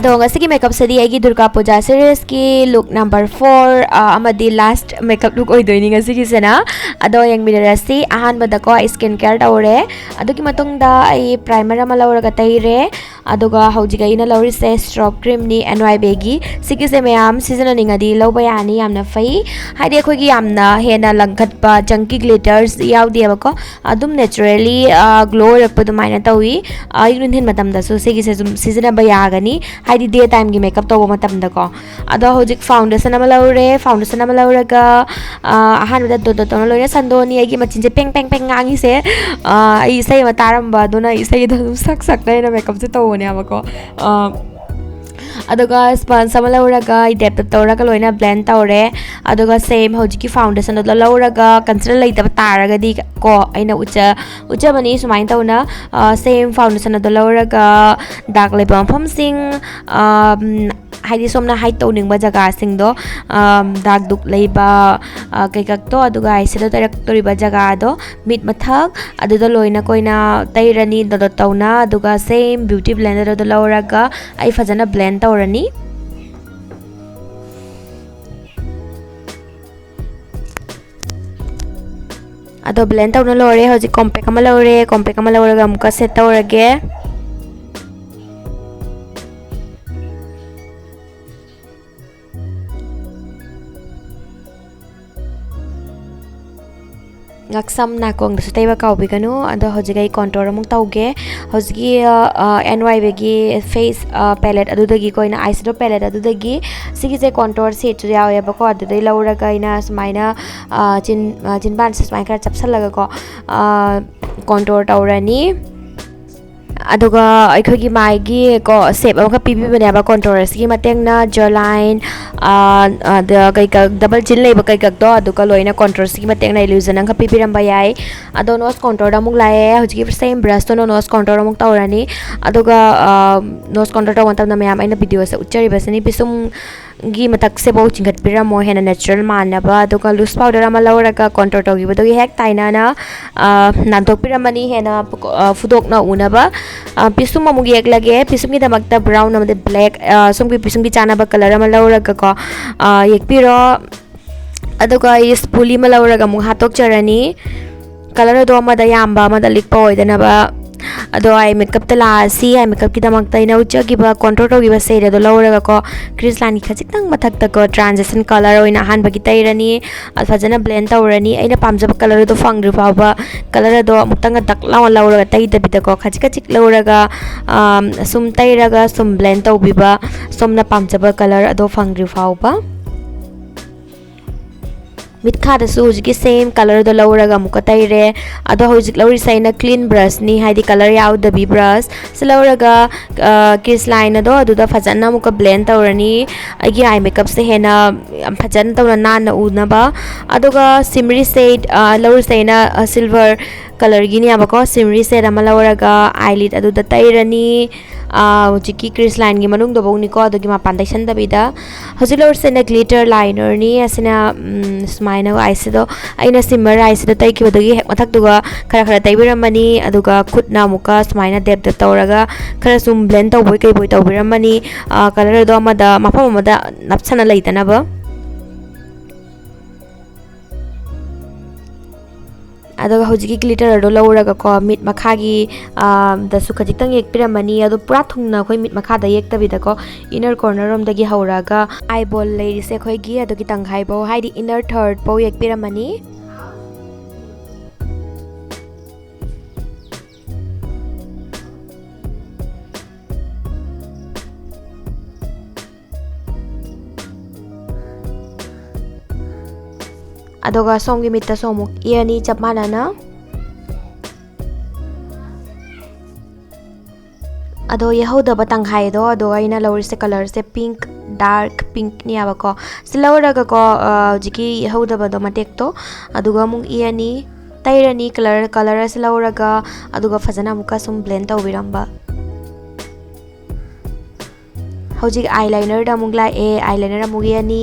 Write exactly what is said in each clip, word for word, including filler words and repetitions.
ꯑꯗꯣ ꯉꯁꯤꯒꯤ ꯃꯦꯀꯞꯁꯤꯗꯤ ꯑꯩꯒꯤ ꯗꯨꯔꯒꯥ ꯄꯨꯖꯥ ꯁꯤꯔꯤꯁꯀꯤ ꯂꯨꯛ ꯅꯝꯕꯔ ꯐꯣꯔ, ꯑꯃꯗꯤ ꯂꯥꯁ ꯃꯦꯀꯞ ꯂꯨꯛ ꯑꯣꯏꯗꯣꯏꯅꯤ ꯉꯁꯤꯒꯤꯁꯤꯅ꯫ ꯑꯗꯣ ꯌꯦꯡꯃꯤꯟꯅꯔꯁꯤ꯫ ꯑꯍꯥꯟꯕꯗꯀꯣ ꯑꯩ ꯁ꯭ꯀꯤꯟ ꯀꯦꯌꯔ ꯇꯧꯔꯦ꯫ ꯑꯗꯨꯒꯤ ꯃꯇꯨꯡꯗ ꯑꯩ ꯄ꯭ꯔꯥꯏꯃꯔ ꯑꯃ ꯂꯧꯔꯒ ꯇꯩꯔꯦ꯫ ꯑꯗꯨꯒ ꯍꯧꯖꯤꯛ ꯑꯩꯅ ꯂꯧꯔꯤꯁꯦ ꯁ꯭ꯇ꯭ꯔꯣꯞ ꯀ꯭ꯔꯤꯝꯅꯤ, ꯑꯦꯟ ꯋꯥꯏ ꯕꯤꯒꯤ꯫ ꯁꯤꯒꯤꯁꯦ ꯃꯌꯥꯝ ꯁꯤꯖꯤꯟꯅꯅꯤꯡꯉꯗꯤ ꯂꯧꯕ ꯌꯥꯅꯤ, ꯌꯥꯝꯅ ꯐꯩ꯫ ꯍꯥꯏꯗꯤ ꯑꯩꯈꯣꯏꯒꯤ ꯌꯥꯝꯅ ꯍꯦꯟꯅ ꯂꯪꯈꯠꯄ ꯖꯪꯀꯤ ꯒ꯭ꯂꯤꯇꯔꯁ ꯌꯥꯎꯗꯦꯕꯀꯣ꯫ ꯑꯗꯨꯝ ꯅꯦꯆꯔꯦꯂꯤ ꯒ꯭ꯂꯣ ꯑꯣꯏꯔꯛꯄ ꯑꯗꯨꯃꯥꯏꯅ ꯇꯧꯏ꯫ ꯑꯌꯨꯛ ꯅꯨꯡꯊꯤꯜ ꯃꯇꯝꯗꯁꯨ ꯁꯤꯒꯤꯁꯦ ꯁꯨꯝ ꯁꯤꯖꯤꯟꯅꯕ ꯌꯥꯒꯅꯤ꯫ ꯍꯥꯏꯗꯤ ꯗꯦ ꯇꯥꯏꯝꯒꯤ ꯃꯦꯀꯞ ꯇꯧꯕ ꯃꯇꯝꯗꯀꯣ꯫ ꯑꯗꯣ ꯍꯧꯖꯤꯛ ꯐꯥꯎꯟꯗꯦꯁꯟ ꯑꯃ ꯂꯧꯔꯦ꯫ ꯐꯥꯎꯟꯗꯦꯁꯟ ꯑꯃ ꯂꯧꯔꯒ, ꯑ, ꯑꯍꯥꯟꯕꯗ ꯗꯣꯠ ꯗꯣꯠ ꯇꯧꯅ ꯂꯣꯏꯅ ꯁꯟꯗꯣꯛꯑꯅꯤ꯫ ꯑꯩꯒꯤ ꯃꯆꯤꯟꯁꯦ ꯄꯦꯡ ꯄꯦꯡ ꯄꯦꯡ ꯉꯥꯡꯉꯤꯁꯦ, ꯑ, ꯑꯩ ꯏꯁꯩ ꯑꯃ ꯇꯥꯔꯝꯕ, ꯑꯗꯨꯅ ꯏꯁꯩꯗꯣ ꯑꯗꯨꯝ ꯁꯛ ꯁꯛꯇ ꯑꯩꯅ ꯃꯦꯀꯞꯁꯦ ꯇꯧꯕꯅꯦꯕꯀꯣ꯫ ꯑ, ꯑꯗꯨꯒ ꯁ꯭ꯄꯟꯖ ꯑꯃ ꯂꯧꯔꯒ ꯑꯩ ꯗꯦꯞ ꯗꯦꯞ ꯇꯧꯔꯒ ꯂꯣꯏꯅ ꯕ꯭ꯂꯦꯟ ꯇꯧꯔꯦ꯫ ꯑꯗꯨꯒ ꯁꯦꯝ ꯍꯧꯖꯤꯛꯀꯤ ꯐꯥꯎꯟꯗꯦꯁꯟ ꯑꯗꯣ ꯂꯧꯔꯒ, ꯀꯟꯁꯤꯂꯔ ꯂꯩꯇꯕ ꯇꯥꯔꯒꯗꯤ ꯀꯣ, ꯑꯩꯅ ꯎꯠꯆ-, ꯎꯠꯆꯕꯅꯤ ꯁꯨꯃꯥꯏꯅ ꯇꯧꯅ, ꯑ, ꯁꯦꯝ ꯐꯥꯎꯟꯗꯦꯁꯟ ꯑꯗꯣ ꯂꯧꯔꯒ ꯗꯥꯛ ꯂꯩꯕ ꯃꯐꯝꯁꯤꯡ, ꯑ, ꯎꯝ, ꯍꯥꯏꯗꯤ ꯁꯣꯝꯅ ꯍꯥꯏꯠ ꯇꯧꯅꯤꯡꯕ ꯖꯒꯥꯁꯤꯡꯗꯣ, ꯑ, ꯗꯥꯛ ꯗꯨꯛ ꯂꯩꯕ, ꯑ, ꯀꯩꯀꯛꯇꯣ, ꯑꯗꯨꯒ ꯑꯥꯏ ꯁꯦꯗꯣ ꯇꯩꯔꯛꯇꯣꯔꯤꯕ ꯖꯒꯥꯗꯣ, ꯃꯤꯠ ꯃꯊꯛ, ꯑꯗꯨꯗ ꯂꯣꯏꯅ ꯀꯣꯏꯅ ꯇꯩꯔꯅꯤ ꯗꯣꯠ ꯗꯣꯠ ꯇꯧꯅ꯫ ꯑꯗꯨꯒ ꯁꯦꯝ ꯕ꯭ꯌꯨꯇꯤ ꯕ꯭ꯂꯦꯟꯗꯔ ꯑꯗꯨꯗ ꯂꯧꯔꯒ ꯑꯩ ꯐꯖꯅ ꯕ꯭ꯂꯦꯟ ꯇꯧꯔꯅꯤ꯫ ꯑꯗꯣ ꯕ꯭ꯂꯦꯟ ꯇꯧꯅ ꯂꯣꯏꯔꯦ꯫ ꯍꯧꯖꯤꯛ ꯀꯣꯝꯄꯦꯛ ꯑꯃ ꯂꯧꯔꯦ꯫ ꯀꯣꯝꯄꯦꯛ ꯑꯃ ꯂꯧꯔꯒ ꯑꯃꯨꯛꯀ ꯁꯦꯠ ꯇꯧꯔꯒꯦ꯫ ꯉꯛꯁꯝ ꯅꯥꯀꯣꯡꯗꯁꯨ ꯇꯩꯕ ꯀꯥꯎꯕꯤꯒꯅꯨ꯫ ꯑꯗꯣ ꯍꯧꯖꯤꯛ ꯑꯩ ꯀꯣꯟꯇꯣꯔ ꯑꯃꯨꯛ ꯇꯧꯒꯦ꯫ ꯍꯧꯖꯤꯛꯀꯤ, ꯑ, ꯑ, ꯑꯦꯟ ꯋꯥꯏ ꯕꯤꯒꯤ ꯐꯦꯁ, ꯑ, ꯄꯦꯂꯦꯠ ꯑꯗꯨꯗꯒꯤ, ꯑꯩꯈꯣꯏꯅ ꯑꯥꯏ ꯁꯦꯗꯣ ꯄꯦꯂꯦꯠ ꯑꯗꯨꯗꯒꯤ ꯁꯤꯒꯤꯁꯦ ꯀꯣꯟꯇꯣꯔ ꯁꯦꯠꯁꯨ ꯌꯥꯎꯋꯦꯕꯀꯣ꯫ ꯑꯗꯨꯗꯩ ꯂꯧꯔꯒ ꯑꯩꯅ ꯁꯨꯃꯥꯏꯅ, ꯑ, ꯆꯤꯟ-, ꯑ, ꯆꯤꯟꯕꯥꯟꯁꯦ ꯁꯨꯃꯥꯏꯅ ꯈꯔ ꯆꯞꯁꯜꯂꯒꯀꯣ, ꯑ, ꯀꯣꯟꯇꯣꯔ ꯇꯧꯔꯅꯤ꯫ ꯑꯗꯨꯒ ꯑꯩꯈꯣꯏꯒꯤ ꯃꯥꯏꯒꯤ ꯀꯣ ꯁꯦꯞ ꯑꯃꯈꯛ ꯄꯤꯕꯤꯕꯅꯦꯕ ꯀꯣꯟꯇꯣꯔ ꯑꯁꯤꯒꯤ ꯃꯇꯦꯡꯅ꯫ ꯖꯣ ꯂꯥꯏꯟ, ꯑ, ꯑꯗ ꯀꯩꯀꯛ, ꯗꯕꯜ ꯆꯤꯟ ꯂꯩꯕ ꯀꯩꯀꯛꯇꯣ, ꯑꯗꯨꯒ ꯂꯣꯏꯅ ꯀꯣꯟꯇꯣꯔ ꯑꯁꯤꯒꯤ ꯃꯇꯦꯡꯅ ꯏꯂ꯭ꯌꯨꯖꯟ ꯑꯃꯈꯛ ꯄꯤꯕꯤꯔꯝꯕ ꯌꯥꯏ꯫ ꯑꯗꯣ ꯅꯣꯁ ꯀꯣꯟꯇꯣꯔꯗ ꯑꯃꯨꯛ ꯂꯥꯛꯑꯦ꯫ ꯍꯧꯖꯤꯛꯀꯤ ꯁꯦꯝ ꯕ꯭ꯔꯁꯇꯨꯅ ꯅꯣꯁ ꯀꯣꯟꯇꯣꯔ ꯑꯃꯨꯛ ꯇꯧꯔꯅꯤ꯫ ꯑꯗꯨꯒ, ꯑ, ꯅꯣꯁ ꯀꯣꯟꯇꯣꯔ ꯇꯧꯕ ꯃꯇꯝꯗ ꯃꯌꯥꯝ ꯑꯩꯅ ꯚꯤꯗꯤꯑꯣꯁꯦ ꯎꯠꯆꯔꯤꯕꯁꯤꯅꯤ꯫ ꯄꯤꯁꯨꯝ ꯒꯤ ꯃꯊꯛꯁꯤꯐꯥꯎ ꯆꯤꯡꯈꯠꯄꯤꯔꯝꯃꯣ, ꯍꯦꯟꯅ natural ꯃꯥꯟꯅꯕ꯫ ꯑꯗꯨꯒ loose powder ꯑꯃ ꯂꯧꯔꯒ contour ꯇꯧꯈꯤꯕꯗꯨꯒꯤ ꯍꯦꯛ ꯇꯥꯏꯅꯅ, ꯑ, ꯅꯥꯟꯊꯣꯛꯄꯤꯔꯝꯃꯅꯤ, ꯍꯦꯟꯅ, ꯑ, ꯐꯨꯗꯣꯛꯅ ꯎꯅꯕ꯫ ꯑ, ꯄꯤꯁꯨꯝ ꯑꯃꯨꯛ ꯌꯦꯛꯂꯒꯦ꯫ ꯄꯤꯁꯨꯝꯒꯤꯗꯃꯛꯇ brown ꯑꯃꯗꯤ black, ꯑ, ꯁꯣꯝꯒꯤ ꯄꯤꯁꯨꯝꯒꯤ ꯆꯥꯅꯕ colour ꯑꯃ ꯂꯧꯔꯒꯀꯣ, ꯑ, ꯌꯦꯛꯄꯤꯔꯣ꯫ ꯑꯗꯨꯒ ꯑꯩ spoolie ꯑꯃ ꯂꯧꯔꯒ ꯑꯃꯨꯛ ꯍꯥꯠꯇꯣꯛꯆꯔꯅꯤ꯫ Colour ꯑꯗꯣ ꯑꯃꯗ ꯌꯥꯝꯕ, ꯑꯃꯗ ꯂꯤꯛꯄ ꯑꯣꯏꯗꯅꯕ꯫ ꯑꯗꯣ eye makeupꯇ ꯂꯥꯛꯑꯁꯤ꯫ Eye makeupꯀꯤꯗꯃꯛꯇ ꯑꯩꯅ ꯎꯠꯆꯈꯤꯕ contour ꯇꯧꯈꯤꯕ shade ꯑꯗꯣ ꯂꯧꯔꯒꯀꯣ, crease lineꯒꯤ ꯈꯖꯤꯛꯇꯪ ꯃꯊꯛꯇꯀꯣ, transition colour ꯑꯣꯏꯅ ꯑꯍꯥꯟꯕꯒꯤ ꯇꯩꯔꯅꯤ꯫ ꯑ, ꯐꯖꯅ blend ꯇꯧꯔꯅꯤ꯫ ꯑꯩꯅ ꯄꯥꯝꯖꯕ colour ꯑꯗꯣ ꯐꯪꯗ꯭ꯔꯤ ꯐꯥꯎꯕ colour ꯑꯗꯣ ꯑꯃꯨꯛꯇꯪꯒ ꯗꯛ ꯂꯥꯎꯅ ꯂꯧꯔꯒ ꯇꯩꯗꯕꯤꯗꯀꯣ, ꯈꯖꯤꯛ ꯈꯖꯤꯛ ꯂꯧꯔꯒ, ꯑꯝ, ꯁꯨꯝ ꯇꯩꯔꯒ ꯁꯨꯝ blend ꯇꯧꯕꯤꯕ, ꯁꯣꯝꯅ ꯄꯥꯝꯖꯕ colour ꯑꯗꯣ ꯐꯪꯗ꯭ꯔꯤ ꯐꯥꯎꯕ꯫ ꯃꯤꯠꯈꯥꯗꯁꯨ ꯍꯧꯖꯤꯛꯀꯤ same colourꯗꯣ ꯂꯧꯔꯒ ꯑꯃꯨꯛꯀ ꯇꯩꯔꯦ꯫ ꯑꯗꯣ ꯍꯧꯖꯤꯛ ꯂꯧꯔꯤꯁꯦ ꯑꯩꯅ clean brushꯅꯤ, ꯍꯥꯏꯗꯤ colour ꯌꯥꯎꯗꯕꯤ brush꯫ ꯁꯤ ꯂꯧꯔꯒ, ꯑ, crease line ꯑꯗꯣ ꯑꯗꯨꯗ ꯐꯖꯅ ꯑꯃꯨꯛꯀ blend ꯇꯧꯔꯅꯤ꯫ ꯑꯩꯒꯤ eye makeupꯁꯦ ꯍꯦꯟꯅ ꯌꯥꯝ ꯐꯖꯅ ꯇꯧꯅ ꯅꯥꯟꯅ ꯎꯅꯕ꯫ ꯑꯗꯨꯒ shimmery shade, ꯑ, ꯂꯧꯔꯤꯁꯦ ꯑꯩꯅ, ꯑ, silver colourꯒꯤꯅꯦꯕꯀꯣ꯫ Shimmery shade ꯑꯃ ꯂꯧꯔꯒ eyelid ꯑꯗꯨꯗ ꯇꯩꯔꯅꯤ꯫ ꯑ, ꯍꯧꯖꯤꯛꯀꯤ crease lineꯒꯤ ꯃꯅꯨꯡꯗꯐꯧꯅꯤꯀꯣ, ꯑꯗꯨꯒꯤ ꯃꯄꯥꯟ ꯇꯩꯁꯟꯗꯕꯤꯗ꯫ ꯍꯧꯖꯤꯛ ꯂꯧꯔꯤꯁꯤꯅ glitter linerꯅꯤ꯫ ꯑꯁꯤꯅ, ꯎꯝ, ꯁꯨꯃꯥꯏꯅ eyesꯗꯣ, ꯑꯩꯅ shimmer eyesꯗ ꯇꯩꯈꯤꯕꯗꯨꯒꯤ ꯍꯦꯛ ꯃꯊꯛꯇꯨꯒ ꯈꯔ ꯈꯔ ꯇꯩꯕꯤꯔꯝꯃꯅꯤ꯫ ꯑꯗꯨꯒ ꯈꯨꯠꯅ ꯑꯃꯨꯛꯀ ꯁꯨꯃꯥꯏꯅ dab dab ꯇꯧꯔꯒ ꯈꯔ ꯁꯨꯝ blend ꯇꯧꯕꯣꯏ ꯀꯩꯕꯣꯏ ꯇꯧꯕꯤꯔꯝꯃꯅꯤ꯫ ꯑ, colour ꯑꯗꯣ ꯑꯃꯗ, ꯃꯐꯝ ꯑꯃꯗ ꯅꯞꯁꯟꯅ ꯂꯩꯇꯅꯕ꯫ ꯑꯗꯨꯒ ꯍꯧꯖꯤꯛꯀꯤ glitterꯗꯣ ꯂꯧꯔꯒꯀꯣ, ꯃꯤꯠ ꯃꯈꯥꯒꯤ, ꯑ, ꯗꯁꯨ ꯈꯖꯤꯛꯇꯪ ꯌꯦꯛꯄꯤꯔꯝꯃꯅꯤ꯫ ꯑꯗꯣ ꯄꯨꯔꯥ ꯊꯨꯡꯅ ꯑꯩꯈꯣꯏ ꯃꯤꯠ ꯃꯈꯥꯗ ꯌꯦꯛꯇꯕꯤꯗꯀꯣ, inner corner ꯔꯣꯝꯗꯒꯤ ꯍꯧꯔꯒ eyeball ꯂꯩꯔꯤꯁꯦ ꯑꯩꯈꯣꯏꯒꯤ, ꯑꯗꯨꯒꯤ ꯇꯪꯈꯥꯏꯐꯧ, ꯍꯥꯏꯗꯤ inner third ꯐꯧ ꯌꯦꯛꯄꯤꯔꯝꯃꯅꯤ꯫ ꯑꯗꯨꯒ ꯁꯣꯝꯒꯤ ꯃꯤꯠꯇꯁꯨ ꯑꯃꯨꯛ ꯌꯦꯛꯑꯅꯤ ꯆꯞ ꯃꯥꯟꯅꯅ꯫ ꯑꯗꯣ ꯌꯦꯛꯍꯧꯗꯕ ꯇꯪꯈꯥꯏꯗꯣ, ꯑꯗꯣ ꯑꯩꯅ ꯂꯧꯔꯤꯁꯦ colourꯁꯦ pink, dark pinkꯅꯦꯕꯀꯣ꯫ ꯁꯤ ꯂꯧꯔꯒꯀꯣ, ꯑ, ꯍꯧꯖꯤꯛꯀꯤ ꯌꯦꯛꯍꯧꯗꯕꯗꯣ ꯃꯇꯦꯛꯇꯣ, ꯑꯗꯨꯒ ꯑꯃꯨꯛ ꯌꯦꯛꯑꯅꯤ, ꯇꯩꯔꯅꯤ colour, colour ꯑꯁꯤ ꯂꯧꯔꯒ, ꯑꯗꯨꯒ ꯐꯖꯅ ꯑꯃꯨꯛꯀ ꯁꯨꯝ blend ꯇꯧꯕꯤꯔꯝꯕ꯫ ꯍꯧꯖꯤꯛ ꯑꯥꯏ ꯂꯥꯏꯅꯔꯗ ꯑꯃꯨꯛ ꯂꯥꯛꯑꯦ, ꯑꯥꯏ ꯂꯥꯏꯅꯔ ꯑꯃꯨꯛ ꯌꯦꯛꯑꯅꯤ꯫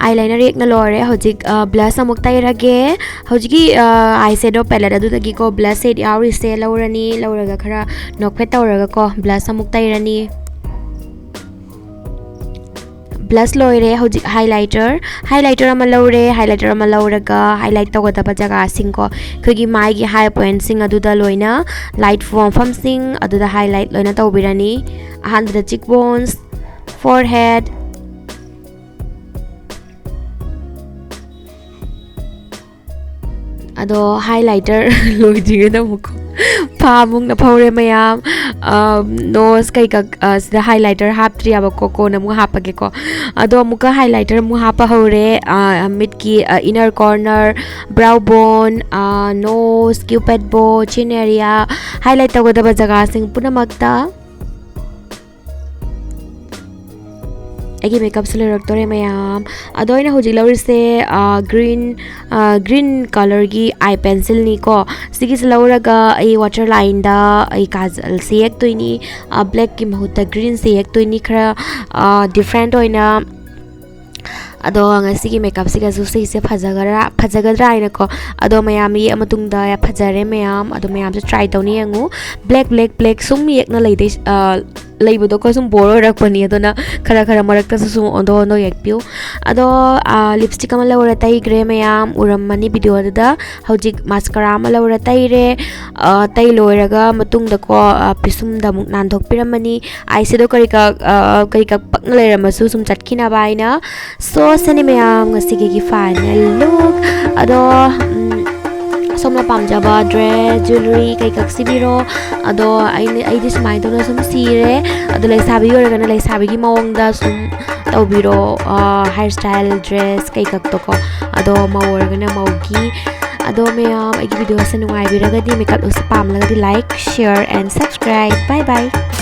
ꯑꯥꯏ ꯂꯥꯏꯅꯔ ꯌꯦꯛꯅ ꯂꯣꯏꯔꯦ꯫ ꯍꯧꯖꯤꯛ ꯕ꯭ꯂꯁ ꯑꯃꯨꯛ ꯇꯩꯔꯒꯦ꯫ ꯍꯧꯖꯤꯛꯀꯤ ꯑꯥꯏ ꯁꯦꯗꯣ ꯄꯦꯂꯦꯠ ꯑꯗꯨꯗꯒꯤꯀꯣ ꯕ꯭ꯂꯁ ꯁꯦꯠ ꯌꯥꯎꯔꯤꯁꯦ ꯂꯧꯔꯅꯤ, ꯂꯧꯔꯒ ꯈꯔ ꯅꯣꯛꯐꯦꯠ ꯇꯧꯔꯒꯀꯣ ꯕ꯭ꯂꯁ ꯑꯃꯨꯛ ꯇꯩꯔꯅꯤ꯫ ꯕ꯭ꯂꯁ ꯂꯣꯏꯔꯦ꯫ ꯍꯧꯖꯤꯛ ꯍꯥꯏꯂꯥꯏꯇꯔ, ꯍꯥꯏꯂꯥꯏꯇꯔ ꯑꯃ ꯂꯧꯔꯦ꯫ ꯍꯥꯏꯂꯥꯏꯇꯔ ꯑꯃ ꯂꯧꯔꯒ ꯍꯥꯏꯂꯥꯏꯠ ꯇꯧꯒꯗꯕ ꯖꯒꯥꯁꯤꯡꯀꯣ, ꯑꯩꯈꯣꯏꯒꯤ ꯃꯥꯏꯒꯤ ꯍꯥꯏ ꯄꯣꯏꯟꯠꯁꯤꯡ ꯑꯗꯨꯗ ꯂꯣꯏꯅ ꯂꯥꯏꯠ ꯃꯐꯝꯁꯤꯡ ꯑꯗꯨꯗ ꯍꯥꯏꯂꯥꯏꯠ ꯂꯣꯏꯅ ꯇꯧꯕꯤꯔꯅꯤ꯫ ꯑꯍꯥꯟꯕꯗ ꯆꯤꯛ ꯕꯣꯟꯁ, ꯐꯣꯔꯍꯦꯗ, ꯑꯗꯣ ꯍꯥꯏꯂꯥꯏꯇꯔ ꯂꯣꯏꯗ꯭ꯔꯤꯉꯩꯗ ꯑꯃꯨꯛꯀꯣ ꯐꯥ ꯑꯃꯨꯛꯅ ꯐꯧꯔꯦ ꯃꯌꯥꯝ꯫ ꯅꯣꯁ ꯀꯩꯀꯥ, ꯑ, ꯁꯤꯗ ꯍꯥꯏꯂꯥꯏꯇꯔ ꯍꯥꯞꯇ꯭ꯔꯤꯑꯕꯀꯣ, ꯀꯣꯟꯅ ꯑꯃꯨꯛ ꯍꯥꯞꯄꯒꯦꯀꯣ꯫ ꯑꯗꯣ ꯑꯃꯨꯛꯀ ꯍꯥꯏꯂꯥꯏꯇꯔ ꯑꯃꯨꯛ ꯍꯥꯞꯄ ꯍꯧꯔꯦ꯫ ꯑ, ꯃꯤꯠꯀꯤ, ꯑ, ꯏꯅꯔ ꯀꯣꯔꯅꯔ, ꯕ꯭ꯔꯥꯎ ꯕꯣꯟ, ꯑ, ꯅꯣꯁ, ꯀ꯭ꯌꯨꯄꯦꯠ ꯕꯣ, ꯆꯤꯟ ꯑꯦꯔꯤꯌꯥ ꯍꯥꯏꯂꯥꯏꯠ ꯇꯧꯒꯗꯕ ꯖꯒꯥꯁꯤꯡ ꯄꯨꯝꯅꯃꯛꯇ꯫ ꯑꯩꯒꯤ ꯃꯦꯀꯞꯁꯦ ꯂꯣꯏꯔꯛꯇꯣꯔꯦ ꯃꯌꯥꯝ꯫ ꯑꯗꯣ ꯑꯩꯅ ꯍꯧꯖꯤꯛ ꯂꯧꯔꯤꯁꯦ, ꯑ, ꯒ꯭ꯔꯤꯟ, ꯑ, ꯒ꯭ꯔꯤꯟ ꯀꯂꯔꯒꯤ ꯑꯥꯏ ꯄꯦꯟꯁꯤꯜꯅꯤꯀꯣ꯫ ꯁꯤꯒꯤꯁꯦ ꯂꯧꯔꯒ ꯑꯩ ꯋꯥꯇꯔ ꯂꯥꯏꯟꯗ ꯑꯩ ꯀꯥꯖꯜꯁꯦ ꯌꯦꯛꯇꯣꯏꯅꯤ꯫ ꯑ, ꯕ꯭ꯂꯦꯛꯀꯤ ꯃꯍꯨꯠꯇ ꯒ꯭ꯔꯤꯟꯁꯦ ꯌꯦꯛꯇꯣꯏꯅꯤ꯫ ꯈꯔ, ꯑ, ꯗꯤꯐ꯭ꯔꯦꯟꯠ ꯑꯣꯏꯅ꯫ ꯑꯗꯣ ꯉꯁꯤꯒꯤ ꯃꯦꯀꯞꯁꯤꯒꯁꯨ ꯁꯤꯁꯦ ꯐꯖꯒꯗ꯭ꯔꯥ, ꯐꯖꯒꯗ꯭ꯔꯥ ꯍꯥꯏꯅꯀꯣ꯫ ꯑꯗꯣ ꯃꯌꯥꯝ ꯌꯦꯛꯑ ꯃꯇꯨꯡꯗ ꯌꯥꯝ ꯐꯖꯔꯦ ꯃꯌꯥꯝ꯫ ꯑꯗꯣ ꯃꯌꯥꯝꯁꯨ ꯇ꯭ꯔꯥꯏ ꯇꯧꯅꯤ ꯌꯦꯡꯉꯨ꯫ ꯕ꯭ꯂꯦꯛ, ꯕ꯭ꯂꯦꯛ, ꯕ꯭ꯂꯦꯛ ꯁꯨꯝ ꯌꯦꯛꯅ ꯂꯩꯗꯣꯏ-, ꯑ, ꯂꯩꯕꯗꯣꯀꯣ ꯁꯨꯝ ꯕꯣꯔ ꯑꯣꯏꯔꯛꯄꯅꯤ꯫ ꯑꯗꯨꯅ ꯈꯔ ꯈꯔ ꯃꯔꯛꯇꯁꯨ ꯁꯨꯝ ꯑꯣꯟꯊꯣꯛ ꯑꯣꯟꯊꯣꯛ ꯌꯦꯛꯄꯤꯌꯨ꯫ ꯑꯗꯣ, ꯑ, ꯂꯤꯞꯁꯇꯤꯛ ꯑꯃ ꯂꯧꯔ ꯇꯩꯈ꯭ꯔꯦ ꯃꯌꯥꯝ, ꯎꯔꯝꯃꯅꯤ ꯚꯤꯗꯤꯑꯣꯗꯨꯗ꯫ ꯍꯧꯖꯤꯛ ꯃꯥꯁꯀꯔꯥ ꯑꯃ ꯂꯧꯔ ꯇꯩꯔꯦ꯫ ꯑ, ꯇꯩ ꯂꯣꯏꯔꯒ ꯃꯇꯨꯡꯗꯀꯣ, ꯑ, ꯄꯤꯁꯨꯝꯗ ꯑꯃꯨꯛ ꯅꯥꯟꯊꯣꯛꯄꯤꯔꯝꯃꯅꯤ꯫ ꯑꯥꯏ ꯁꯦꯗꯣ ꯀꯔꯤ ꯀꯛ, ꯑ, ꯀꯔꯤ ꯀꯛ ꯄꯛꯅ ꯂꯩꯔꯝꯃꯁꯨ ꯁꯨꯝ ꯆꯠꯈꯤꯅꯕ ꯍꯥꯏꯅ꯫ So, ꯁꯤꯅꯤ ꯃꯌꯥꯝ ꯉꯁꯤꯒꯤ final look꯫ ꯑꯗꯣ, ꯎꯝ, ꯁꯣꯝꯅ ꯄꯥꯝꯖꯕ dress, jewellery ꯀꯩ ꯀꯛꯁꯤꯕꯤꯔꯣ꯫ ꯑꯗꯣ ꯑꯩꯅ, ꯑꯩꯗꯤ ꯁꯨꯃꯥꯏꯅ ꯇꯧꯅ ꯁꯨꯝ ꯁꯤꯔꯦ꯫ ꯑꯗꯣ ꯂꯩꯁꯥꯕꯤ ꯑꯣꯏꯔꯒꯅ ꯂꯩꯁꯥꯕꯤꯒꯤ ꯃꯑꯣꯡꯗ ꯁꯨꯝ ꯇꯧꯕꯤꯔꯣ, ꯑ, hair style, dress ꯀꯩ ꯀꯛꯇꯣꯀꯣ꯫ ꯑꯗꯣ ꯃꯧ ꯑꯣꯏꯔꯒꯅ ꯃꯧꯒꯤ꯫ ꯑꯗꯣ ꯃꯌꯥꯝ ꯑꯩꯒꯤ ꯚꯤꯗꯤꯑꯣꯁꯦ ꯅꯨꯡꯉꯥꯏꯕꯤꯔꯒꯗꯤ, makeup ꯂꯨꯛꯁꯦ ꯄꯥꯝꯂꯒꯗꯤ like, share and subscribe. Bye bye.